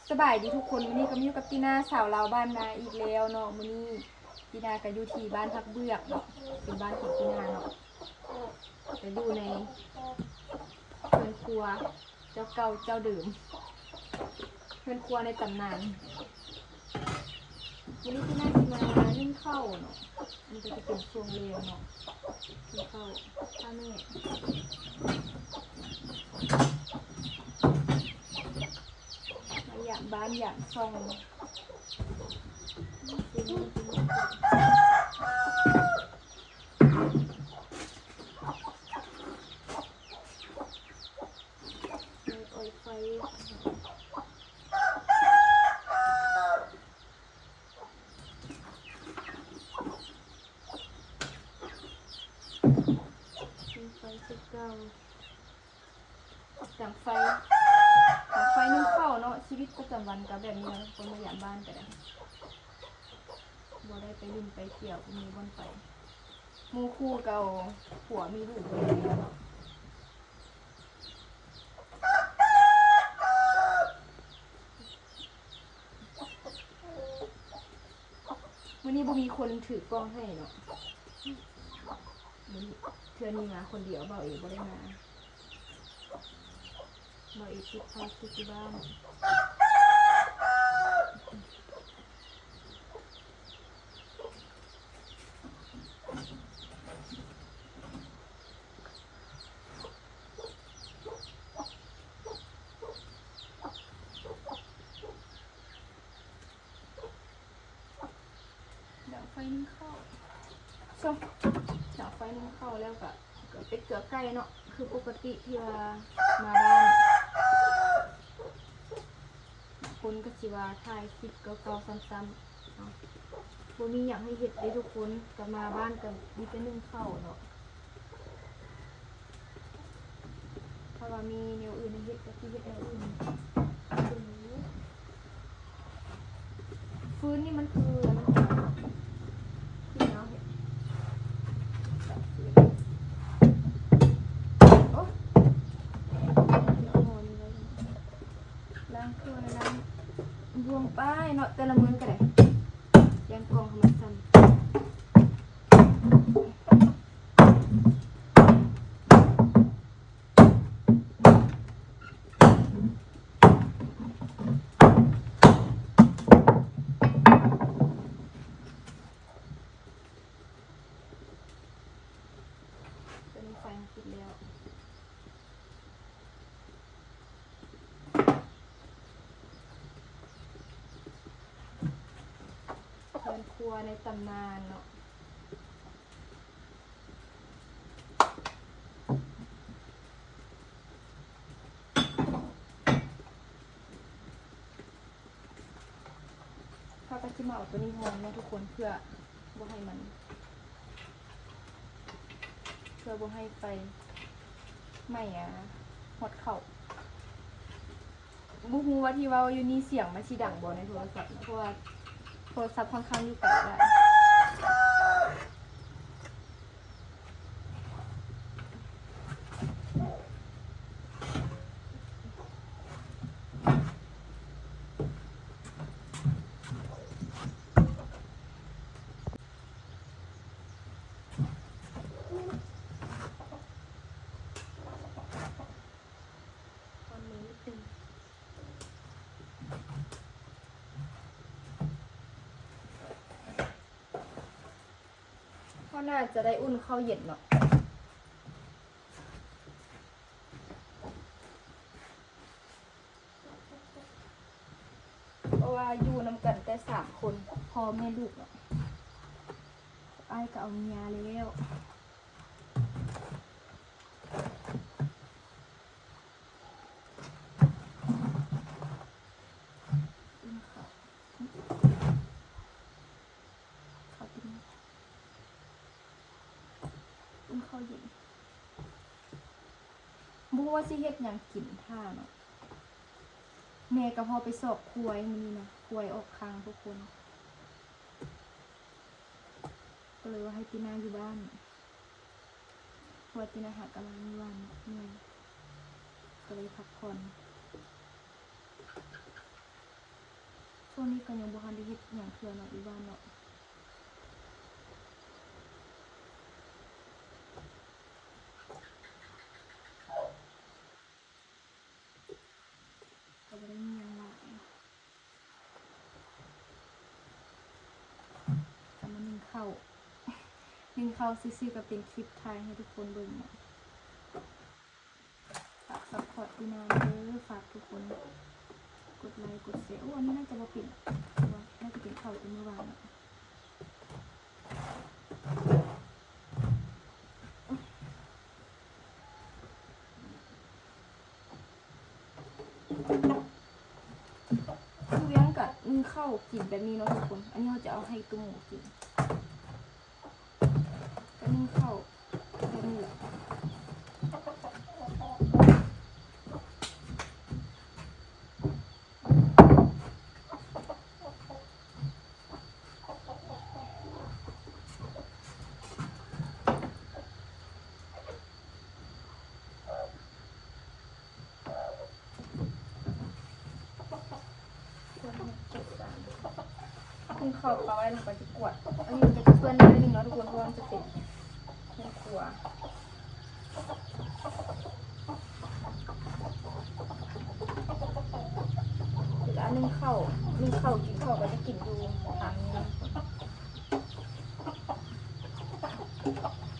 ສະບາຍດີທຸກຄົນ, ມື້ນີ້ກໍມາຢູ່ກັບຕີນາ ສາວລາວບ້ານນາອີກແລ້ວເນາະ. ມື້ນີ້ຕີນາກໍຢູ່ທີ່ບ້ານຜັກເບືອກເນາະ, ເປັນບ້ານຂອງຕີນາເນາະ, ກໍຢູ່ໃນເຮືອນຄົວເຈົ້າເກົ່າເຈົ້າເດີມ, ເຮືອນຄົວໃນຕຳນານ. ມື້ນີ້ຕີນາຊິມາໜຶ້ງເຂົ້າເນາະ, ອັນນີ້ກໍຈະເປັນຊ່ວງແລງເນາະ, ໜຶ້ງເຂົ້າ ພາແມ່ ມາຢາມບ້ານຢາມຊ່ອງ. ໄຟ ໄຟຄືເກົ່າ. ດັງໄຟ ດັງໄຟໜຶ້ງເຂົ້າເນາະ, ຊີວິດປະຈຳວັນກໍແບບນີ້ແຫຼະ, ຄົນມາຢາມບ້ານກໍໄດ້ ບໍ່ໄດ້ໄປຫຼິ້ນໄປທ່ຽວ ບໍ່ມີບ່ອນໄປ, ໝູ່ຄູ່ເກົ່າ ຜົວມີລູກ. ມື້ນີ້ບໍ່ມີຄົນຖືກ້ອງໃຫ້ເນາະ, ມື້ ເທື່ອນີ້ມາຄົນດຽວ, ບ່າວເອບໍ່ໄດ້ມາ, ບ່າວເອຕິດພາລະກິດຢູ່ບ້ານ. ດັງໄຟໜຶ້ງເຂົ້າ, ຊະ ດັງໄຟໜຶ້ງເຂົ້າແລ້ວກະ ເກືອເປັດເກືອໄກ່ເນາະ, ຄືປົກກະຕິທີ່ວ່າມາບ້ານ ຄົນກໍຊິວ່າຖ່າຍຄລິບເກົ່າໆຊ້ຳໆເນາະ, ບໍ່ມີຫຍັງໃຫ້ເຮັດເດ້ທຸກຄົນ, ກໍມາບ້ານກໍມີແຕ່ໜຶ້ງເຂົ້າເນາະ. ຖ້າວ່າມີແນວອື່ນໃຫ້ເຮັດກໍຊິເຮັດແນວອື່ນ. ຟືນນີ້ມັນຄືອັນນັ້ນ ທີ່ເຮົາເຮັດ ໂອ້ ດຽວເອົາໝໍ້ນີ້ໄວ້ ລ້າງຖ້ວຍ ລ້າງບ່ວງໄປເນາະ, ແຕ່ລະມື້ກໍໄດ້ ຢ້ານກ້ອງເຮົາມັນສັ່ນ. ຕອນນີ້ໄຟມັນຕິດແລ້ວ. ເຮືອນຄົວໃນຕຳນານເນາະ. ເຮົາກໍຊິມາເອົາຕົວນີ້ຮ່ອງເນາະທຸກຄົນ ເພື່ອບໍ່ໃຫ້ມັນ ເພື່ອບໍ່ໃຫ້ໄຟໄໝ້ ອາ ຮອດເຂົ້າ. ບໍ່ຮູ້ວ່າທີ່ເວົ້າຢູ່ນີ້ສຽງມັນຊິດັງບໍ່ໃນໂທລະສັບນະ ເພາະວ່າໂທລະສັບຂ້ອນຂ້າງຢູ່ໄກຫຼາຍ. ເຮົາໜ້າຈະໄດ້ອຸ່ນເຂົ້າເຢັນເນາະ ເພາະວ່າຢູ່ນຳກັນແຕ່ສາມຄົນ ພໍ່ແມ່ລູກເນາະ. ອ້າຍກໍເອົາເມຍແລ້ວ. ອຸ່ນເຂົ້າ ເຂົ້າຕິ່ງ ອຸ່ນເຂົ້າເຢັນ. ບໍ່ຮູ້ວ່າຊິເຮັດຫຍັງກິນຖ້າເນາະ. ແມ່ກໍພໍໄປຊອກຄວາຍມື້ນີ້ນະ ຄວາຍອອກຄາງທຸກຄົນ. ກໍເລີຍວ່າໃຫ້ຕີນາຢູ່ບ້ານ ເພາະວ່າຕີນາຫາກະມາຢູ່ບ້ານເມື່ອຍ ກໍເລີຍພັກຜ່ອນ. ນີ້ກໍຍັງບໍ່ທັນໄດ້ເຮັດຫຍັງເທື່ອເນາະ ຢູ່ບ້ານເນາະ. ກໍບໍ່ໄດ້ມີຫຍັງຫຼາຍ ກໍມາໜຶ້ງເຂົ້າ ໜຶ້ງເຂົ້າຊື່ໆ ກໍເປັນຄລິບຖ່າຍໃຫ້ທຸກຄົນເບິ່ງເນາະ. ຝາກຊັບພອດຕີນາເດີ ຝາກທຸກຄົນກົດໄລກົດແຊ. ໂອ້ ອັນນີ້ໜ້າຈະບໍ່ເປັນ ເພາະວ່າໜ້າຈະເປັນເຂົ້າແຕ່ມື້ວານເນາະ. ຄືວຽງກະໜຶ້ງເຂົ້າກິນແບບນີ້ເນາະທຸກຄົນ. ອັນນີ້ເຮົາຈະເອົາໃຫ້ຕຸ່ມໝູກິນ ກະໜຶ້ງເຂົ້າແບບນີ້ແຫຼະ. ເອົາໜຶ້ງເຂົ້າປະໄວ້ ແລ້ວກໍຈະກວດ. ອັນນີ້ມັນກໍຈະເປື້ອນໜ້ອຍໜຶ່ງເນາະທຸກຄົນ ເພາະວ່າມັນຈະເປັນເຮືອນຄົວ. ເວລາໜຶ້ງເຂົ້າ ໜຶ້ງເຂົ້າກິນເຂົ້າກໍຈະກິນຢູ່ທາງນີ້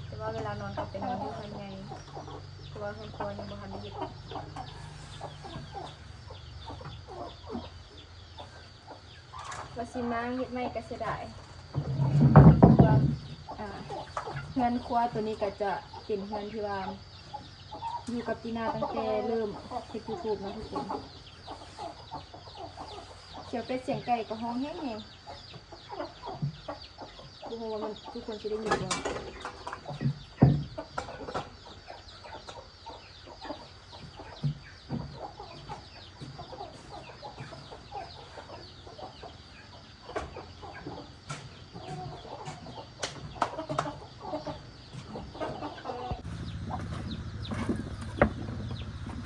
ແຕ່ວ່າເວລານອນກໍໄປນອນຢູ່ເຮືອນໃຫຍ່ ເພາະວ່າເຮືອນຄົວຍັງບໍ່ທັນໄດ້ເຮັດ. ວ່າຊິມ້າງເຮັດໃໝ່ກໍເສຍດາຍ ເພາະວ່າ ອ່າ ເຮືອນຄົວໂຕນີ້ກໍຈະເປັນເຮືອນທີ່ວ່າຢູ່ກັບຕີນາຕັ້ງແຕ່ເລີ່ມເຮັດຢູທູບເນາະທຸກຄົນ. ສຽງເປັດສຽງໄກ່ກໍຮ້ອງແຮງໆ ບໍ່ຮູ້ວ່າມັນ ທຸກຄົນຊິໄດ້ຍິນບໍ່.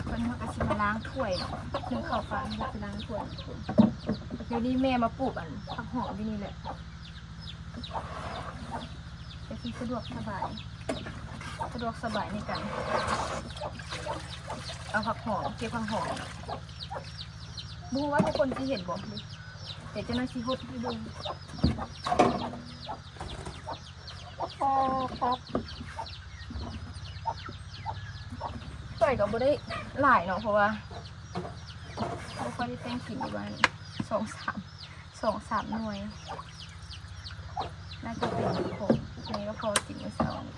ຕອນນີ້ເຮົາກໍຊິມາລ້າງຖ້ວຍເນາະ ໜຶ້ງເຂົ້າປານີ້ເຮົາຊິລ້າງຖ້ວຍ. ດຽວນີ້ແມ່ມາປູກອັນຜັກຫອມຢູ່ນີ້ແຫຼະ ກໍຊິສະດວກສະບາຍ ສະດວກສະບາຍໃນການເອົາຜັກຫອມ ເກັບຜັກຫອມ. ບໍ່ຮູ້ວ່າທຸກຄົນຊິເຫັນບໍ່ ດຽວເຈົ້າໜ້າຊິຫົດໃຫ້ເບິ່ງ. ຖ້ວຍກໍບໍ່ໄດ້ຫຼາຍເນາະ ເພາະວ່າບໍ່ຄ່ອຍໄດ້ແຕ່ງກິນຢູ່ບ້ານ ສອງສາມ ສອງສາມໜ່ວຍ ໜ້າຈະເປັນຂອງແມ່ກັບພໍ່ກິນມື້ເຊົ້ານີ້.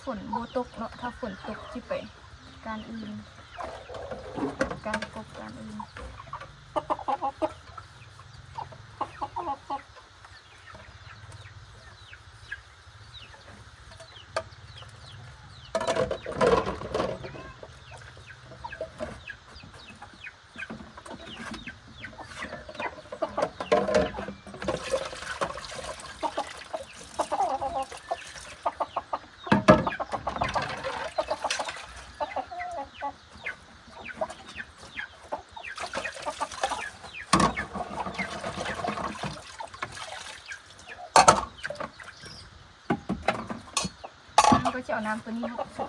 ຝົນບໍ່ຕົກເນາະ ຖ້າຝົນຕົກຊິໄປການອື່ນ ການກົບການອື່ນ. ເຮົາກໍຈະເອົານ້ຳຕົວນີ້ມາ ສຽ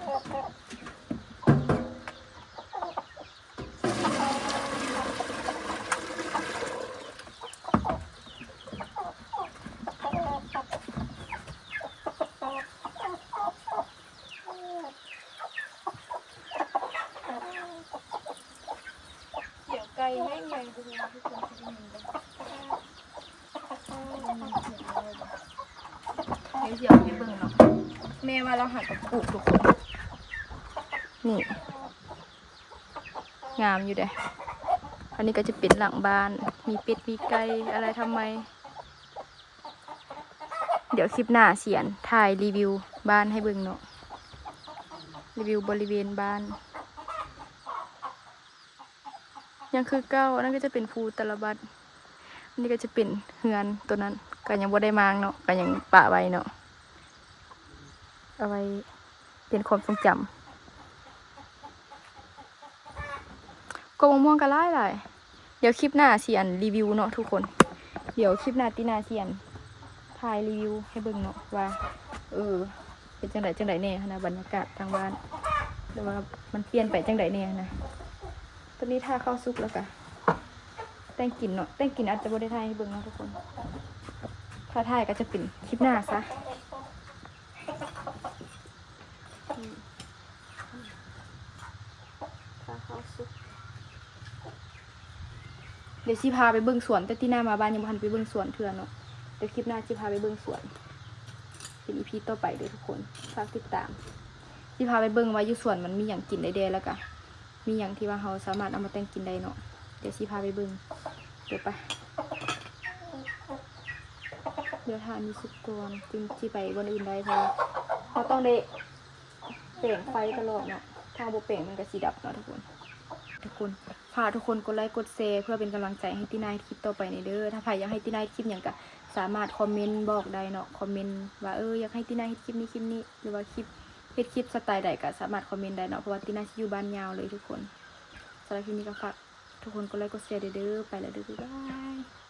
ງໄກ່ແຮງໃຫຍ່ ບໍ່ຮູ້ວ່າທຸກຄົນຊິໄດ້ຍິນບໍ່. ດຽວຊິເອົາໃຫ້ເບິ່ງເນາະ ແມ່ວ່າລາວຫາກະປູກທຸກຄົນ ນີ້ ງາມຢູ່ເດ້. ອັນນີ້ກໍຈະເປັນຫຼັງບ້ານ ມີເປັດມີໄກ່ ອະໄລທຳໄມ. ດຽວຄລິບໜ້າຊິອັນ ຖ່າຍຣີວິວບ້ານໃຫ້ເບິ່ງເນາະ ຣີວິວບໍລິເວນບ້ານ. ຍັງຄືເກົ່າ. ອັນນັ້ນກໍຈະເປັນພູຕາລະບັດ, ອັນນີ້ກໍຈະເປັນເຮືອນໂຕນັ້ນ ກໍຍັງບໍ່ໄດ້ມ້າງເນາະ, ກໍຍັງປະໄວ້ເນາະ, ເອົາໄວ້ເປັນຄວາມຊົງຈຳ. ກົກມະມ່ວງກໍຫຼາຍໆ. ດຽວຄລິບໜ້າຊິອັນຣີວິວເນາະທຸກຄົນ, ດຽວຄລິບໜ້າຕິນາຊິອັນຖ່າຍຣີວິວໃຫ້ເບິ່ງເນາະ ວ່າ ເອີ ເປັນຈັ່ງໃດຈັ່ງໃດແດ່ຫັ້ນນະ ບັນຍາກາດທາງບ້ານ ຫຼືວ່າມັນປ່ຽນໄປຈັ່ງໃດແດ່ຫັ້ນນະ. ຕອນນີ້ຖ້າເຂົ້າສຸກແລ້ວກະແຕ່ງກິນເນາະ, ແຕ່ງກິນອາດຈະບໍ່ໄດ້ຖ່າຍໃຫ້ເບິ່ງເນາະທຸກຄົນ, ຖ້າຖ່າຍກໍຈະເປັນຄລິບໜ້າຊະ. ອືມ ຖ້າເຂົ້າສຸກ ດຽວຊິພາໄປເບິ່ງສວນ, ແຕ່ຕິນາມາບ້ານຍັງບໍ່ທັນໄປເບິ່ງສວນເທື່ອເນາະ. ດຽວຄລິບໜ້າຊິພາໄປເບິ່ງສວນ ເປັນອີພີຕໍ່ໄປເດີທຸກຄົນ, ຝາກຕິດຕາມ. ຊິພາໄປເບິ່ງວ່າຢູ່ສວນມັນມີຫຍັງກິນໄດ້ແດ່ ແລ້ວກະມີຫຍັງທີ່ວ່າເຮົາສາມາດເອົາມາແຕ່ງກິນໄດ້ເນາະ. ດຽວຊິພາໄປເບິ່ງ, ດຽວໄປ ດຽວຖ້າອັນນີ້ສຸກກ່ອນຈຶ່ງຊິໄປບ່ອນອື່ນໄດ້ ເພາະວ່າເຮົາຕ້ອງໄດ້ ແປງໄຟຕະຫຼອດເນາະ, ຖ້າບໍ່ແປງມັນກໍຊິດັບເນາະທຸກຄົນ. ທຸກຄົນ ຝາກທຸກຄົນກົດໄລກົດແຊ ເພື່ອເປັນກຳລັງໃຈໃຫ້ຕິນາເຮັດຄລິບຕໍ່ໄປແດ່ເດີ. ຖ້າໃຜຢາກໃຫ້ຕິນາເຮັດຄລິບຫຍັງກໍສາມາດຄອມເມັນບອກໄດ້ເນາະ, ຄອມເມັນວ່າ ເອີ ຢາກໃຫ້ຕິນາເຮັດຄລິບນີ້ຄລິບນີ້ ຫຼືວ່າຄລິບ ເຮັດຄລິບສະໄຕໃດກໍສາມາດຄອມເມັນໄດ້ເນາະ, ເພາະວ່າຕິນາຊິຢູ່ບ້ານຍາວເລີຍທຸກຄົນ. ສຳລັບຄລິບນີ້ກໍຝາກທຸກຄົນກົດໄລກົດແຊເດີ. ໄປແລ້ວເດີ ບາຍບາຍ.